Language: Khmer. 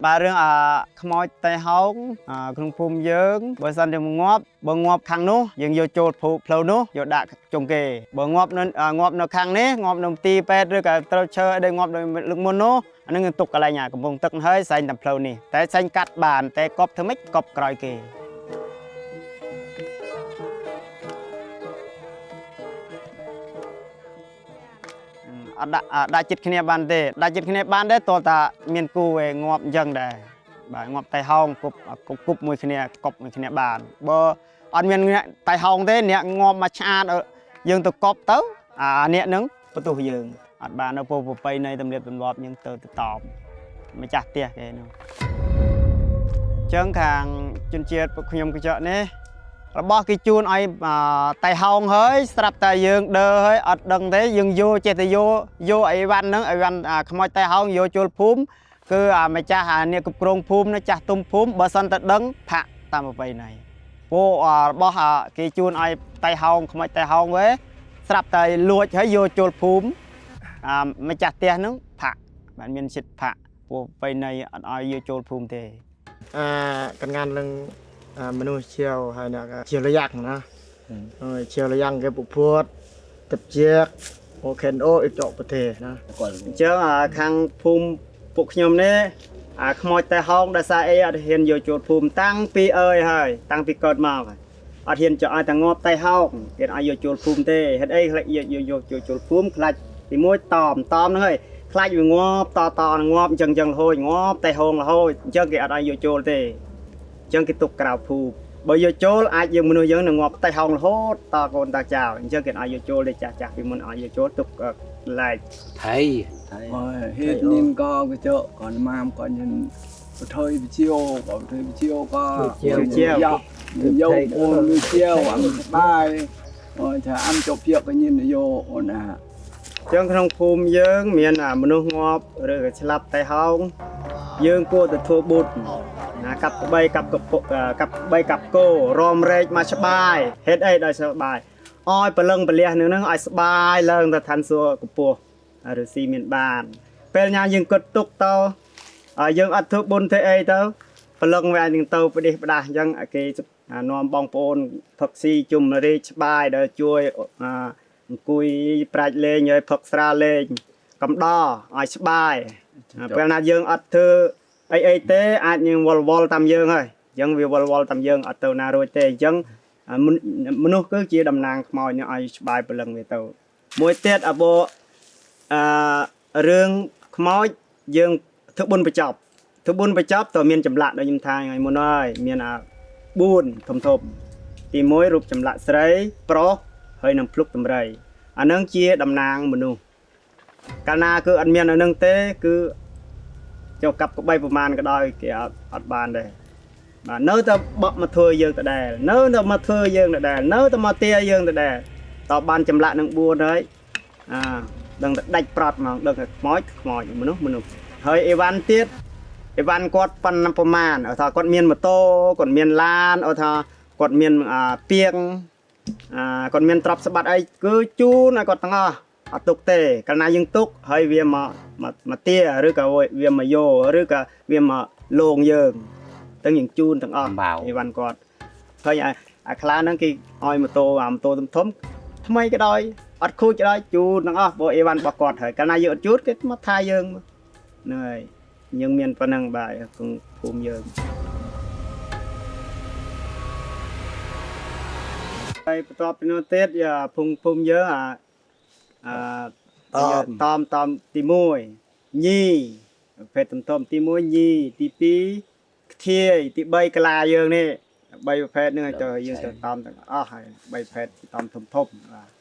បាទរឿងអាខ្មោចតៃហោងក្នុងភូមិយើងបើសិនជាងាប់បើងាប់ខាងនោះយើងយកចូលភូផ្លូវនោះយកដាក់ជុំគេបើងាប់នៅងាប់នៅខាងនេះងាប់នៅទីពេទ្យឬក៏ត្រូវឈើអីដែលងាប់នៅលើកមុននោះអានឹងយើងទុកកន្លែងអាកំពង់ទឹកហើយសែងតាមផ្លូវនេះតែសែងកាត់បានតែកប់ធ្វើម៉េចកប់ក្រោយគេ អត់ដាក់ដាក់ចិត្តគ្នាបានទេដាក់ចិត្តគ្នាបានទេតើតាមានគូឯងាប់អញ្ចឹងដែរបាទងាប់តៃហោងគប់គប់គប់មួយគ្នាកប់មួយគ្នាបានបើអត់មានអ្នកតៃហោងទេអ្នកងាប់មកឆ្អាតយើងទៅកប់ទៅអាអ្នកហ្នឹងបន្ទោសយើងអត់បាននៅពោប្រពៃណីទំនៀមទម្លាប់យើងទៅទៅតបម្ចាស់ផ្ទះគេនោះអញ្ចឹងខាងជនជាតិពួកខ្ញុំកញ្ចក់នេះ របស់គេជូនឲ្យតៃហោងហើយស្រាប់តែយើងដើរហើយអត់ដឹងទេយើងយកចេះតែយកយកអីវ៉ាន់ហ្នឹងអីវ៉ាន់អាខ្មោចតៃហោងយកចូលភូមិគឺអាម្ចាស់អាអ្នកគ្រប់គ្រងភូមិណាចាស់ទុំភូមិបើសិនតែដឹងផាក់តាមប្រពៃណីពួករបស់គេជូនឲ្យតៃហោងខ្មោចតៃហោងវេស្រាប់តែលួចហើយយកចូលភូមិអាម្ចាស់ផ្ទះហ្នឹងផាក់បានមានសិទ្ធិផាក់ពួកប្រពៃណីអត់ឲ្យយកចូលភូមិទេ អាកងាននឹងមនុស្សជាវហើយអ្នកជាលយ៉ាងណាអើជាលយ៉ាងគេពុពុតទឹកជាអូខេនអូអ៊ីចកប្រទេសណា អញ្ចឹងអាខាងភូមិពួកខ្ញុំនេះអាខ្មោចតែហោងដោយសារអីអត់ហ៊ានយកចូលភូមិតាំងពីអើយហើយតាំងពីកើតមកហើយអត់ហ៊ានចោលឲ្យតែងាប់តែហោងគេអត់ឲ្យយកចូលភូមិទេហេតុអីខ្លាចយកយកយកចូលចូលភូមិខ្លាចទីមួយតមតមហ្នឹងហើយខ្លាចវាងាប់តតនឹងងាប់អញ្ចឹងអញ្ចឹងរហូតងាប់តែហោងរហូតអញ្ចឹងគេអត់ឲ្យយកចូលទេអញ្ចឹងគេទុកក្រៅភូមិបើយកចូលអាចយើងមនុស្សយើងនឹងងាប់តែហោងរហូតតកូនតាចៅអញ្ចឹងគេអត់ឲ្យយកចូលទេចាស់ចាស់ពីមុនឲ្យយកចូលទុកឡែក ថៃថៃ ហេតុនេះក៏កញ្ចក់ក៏ម៉ាមក៏ញិនបថុយវិជាក៏បថុយវិជាក៏យកយកអូនវិជាអាំបាយអូថាអាំជប់យកក៏ញិនយកអូនណា ចឹងក្នុងភូមិយើងមានអាមនុស្សងាប់ឬក៏ឆ្លាប់តែហោងយើងគួរតែធ្វើបុណ្យណាកាប់ក្បីកាប់កពុកាប់ក្បីកាប់គោរមរែកមកស្បាយហេតុអីដោយស្បាយឲ្យព្រលឹងពលះនឹងហ្នឹងឲ្យស្បាយឡើងទៅឋានសួគ៌កម្ពស់ឫស្សីមានបាន ពេលញ៉ាយើងគិតទុកទៅឲ្យយើងអត់ធ្វើបុណ្យធ្វើអីទៅព្រលឹងវានឹងទៅប្រទេសផ្ដាស់អញ្ចឹងគេនាំបងប្អូនផឹកស៊ីជុំរាជស្បាយដល់ជួយអង្គុយប្រាជ្ញលេងហើយផឹកស្រាលេងកំដរឲ្យស្បាយពេលណាយើងអត់ធ្វើអីអីទេអាចនឹងវល់វល់តាមយើងហើយអញ្ចឹងវាវល់វល់តាមយើងអត់ទៅណារួចទេអញ្ចឹងមនុស្សគឺជាតំណាងខ្មោចនេះឲ្យស្បាយព្រលឹងវាទៅមួយទៀតអបអឺរឿងខ្មោចយើងធ្វើបុណ្យបញ្ចប់ធ្វើបុណ្យបញ្ចប់តើមានចម្លាក់ដូចខ្ញុំថាថ្ងៃមុនហើយមានអា4ធំធំទី1រូបចម្លាក់ស្រីប្រុសហើយនឹងភ្លុកតម្រៃអានឹងជាតំណាងមនុស្សកាលណាគឺអត់មានអានឹងទេគឺចូលកាប់ក្បីប្រមាណក៏ដោយគេអត់អត់បានដែរបាទនៅតែបក់មកធ្វើយើងដដែលនៅតែមកធ្វើយើងដដែលនៅតែមកទាយើងដដែលតបានចម្លាក់នឹង4ហើយអាដឹងតែដាច់ប្រត់ហ្មងដឹងតែខ្មោចខ្មោចមនុស្សមនុស្សហើយអីវ៉ាន់ទៀតអីវ៉ាន់គាត់ប៉ុណ្ណាប្រមាណឲ្យថាគាត់មានម៉ូតូគាត់មានឡានឲ្យថាគាត់មានអាពីងអាគាត់មានទ្រព្យសម្បត្តិអីគឺជូនឲ្យគាត់ទាំងអស់អត់ទុកទេកាលណាយើងទុកហើយវាមកមកទាឬក៏វាមកយកឬក៏វាមកលងយើងទាំងយើងជូនទាំងអស់អីវ៉ាន់គាត់ឃើញអាខ្លាហ្នឹងគេឲ្យម៉ូតូអាម៉ូតូធំធំថ្មីក៏ដោយអត់ខូចក៏ដោយជូនទាំងអស់ព្រោះអីវ៉ាន់របស់គាត់ហើយកាលណាយើងអត់ជូនគេមកថាយើងហ្នឹងហើយយើងមានប៉ុណ្ណឹងបាទក្នុងភូមិយើងហើយបន្ទាប់ពីនោះទៀតភូមិភូមិយើងអាអាតមតមទី1ញីប្រភេទធំធំទី1ញីទី2ខ្ធាយទី3ក្លាយើងនេះ3ប្រភេទហ្នឹងឲ្យទៅយើងទៅតមទាំងអស់ហើយ3ប្រភេទតមធំធំបាទ